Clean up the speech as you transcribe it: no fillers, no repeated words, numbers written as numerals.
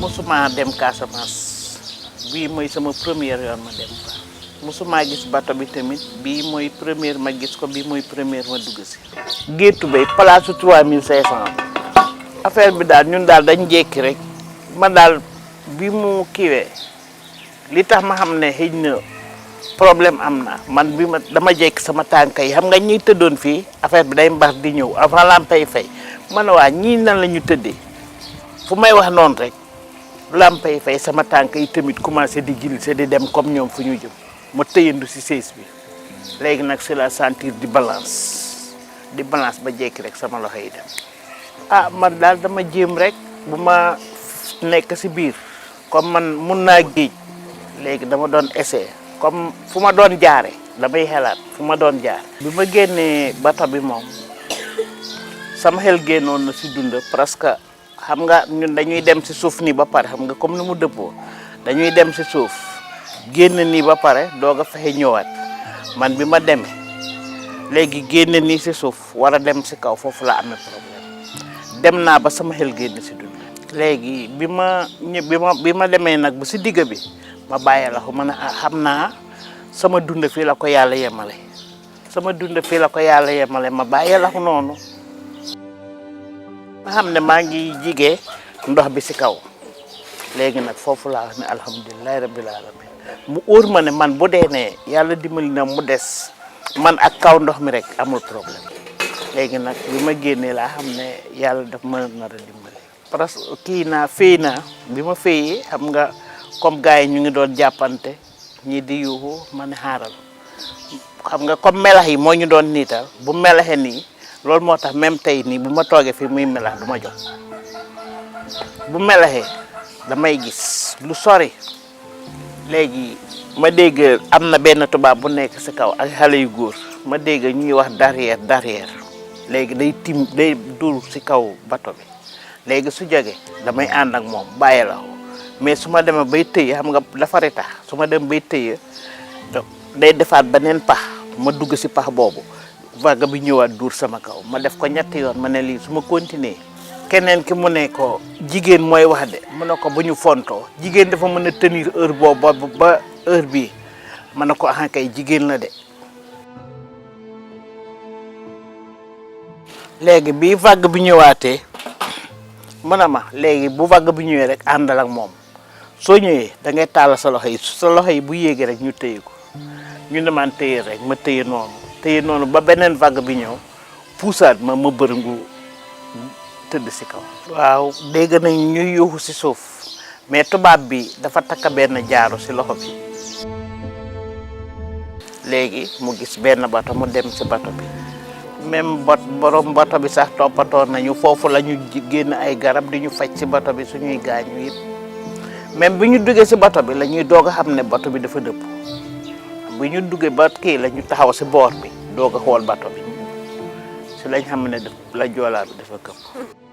musuma dem Casamance bii mooy sama première yoon ma dem fa musuma gis bato bi tamit bii mooy première ma gis ko bii mooy première ma dugg si géttu bay place 3500 affaire bi daal ñun daal dañ jékki rek man daal bi mu kiiwee li tax ma xam ne xëy na problème am na man bi ma dama jékki sama tànk yi xam nga ñuy tëddoon fii affaire bi day mbax di ñëw avant lampay fay ma ne waa ñii nan la ñu tëddee fu may wax noonu rek lampay fay sama tànk yi tamit commencé di glissé di dem comme ñoom fu ñu jëm ma tëyandu si sées bi léegi nag c'est la sentir di balance ba jékki rek sama loxo yi dem ah man daal dama jéem rek bu ma nekk si biir comme man mun naa géej léegi dama doon essayer comme fu ma doon jaare damay xelaat fu ma doon jaar bi ma génnee bato bi moom sama xel génnoon na si dund presque xam nga ñun dañuy dem si suuf nii ba pare xam nga comme ni mu dëppoo dañuy dem si suuf génn nii ba pare doog a fexe ñëwaat man bi ma demee léegi génn nii si suuf war a dem si kaw foofu la amee problème dem naa ba sama xel génn si dund léegi bi ma demee nag ba si digg bi ma bàyyi la ko ma ne xam naa sama dund fii la ko yàlla yemale ma bàyyi la ko noonu ma xam ne maa ngi jigee ndox bi si kaw léegi nag foofu laa wax ne alhamdulilahi rabbil alamin mu óor ma ne man bu dee ne yàlla dimbali na mu des man ak kaw ndox mi rek amul problème léegi nag bi ma génnee laa xam ne yàlla daf ma nar a dimbali parce que kii naa féy naa bi ma féyee xam nga comme gars yi ñu ngi doon jàppante ñii di yuuxu ma ne xaaral xam nga comme melax yi moo ñu doon niital bu melaxee nii loolu moo tax même tey nii bu ma toogee fii muy melax du ma jot bu melaxee damay gis lu sori léegi ma dégg am na benn tubaab bu nekk si kaw ak xale yu góor ma dégg ñuy wax derrière léegi day dur si kaw bato bi léegi su jógee damay ànd ak moom bàyyi la mais su ma demee bay tëye xam nga dafa retax su ma dem bay tëye day defaat beneen pax ma dugg si pax boobu vague bi ñëwaat duur sama kaw ma def ko ñetti yoon ma ne lii su ma continuer keneen ki mu ne ko jigéen mooy wax de mu ne ko bu ñu fontoo jigéen dafa mën a tenir heure boobu ba heure bii ma ne ko ah kay jigéen la de léegi bi vague bi ñëwaatee mu ne ma léegi bu vague bi ñëwee rek àndal ak moom soo ñëwee da ngay taal sa loxo yi bu yéegee rek ñu téye ko ñu ne man téye rek ma téye noonu ba beneen vague bi ñëw puusaat ma bërëngu tëdd si kaw. waaw dégg nañ ñuy yuuxu si suuf mais tubaab bi dafa takk benn jaaro si loxo bi léegi mu gis benn bato mu dem si bato bi même borom bato bi sax toppatoo nañu foofu la ñu génn ay garab di ñu faj si bato bi suñuy gaañu yëpp même bi ñu duggee si bato bi la ñuy doog a xam ne bato bi dafa dëpp bi ñu duggee ba kii la ñu taxaw si boor bi doog a xool bato bi si lañ xam ne la Joola bi dafa këpp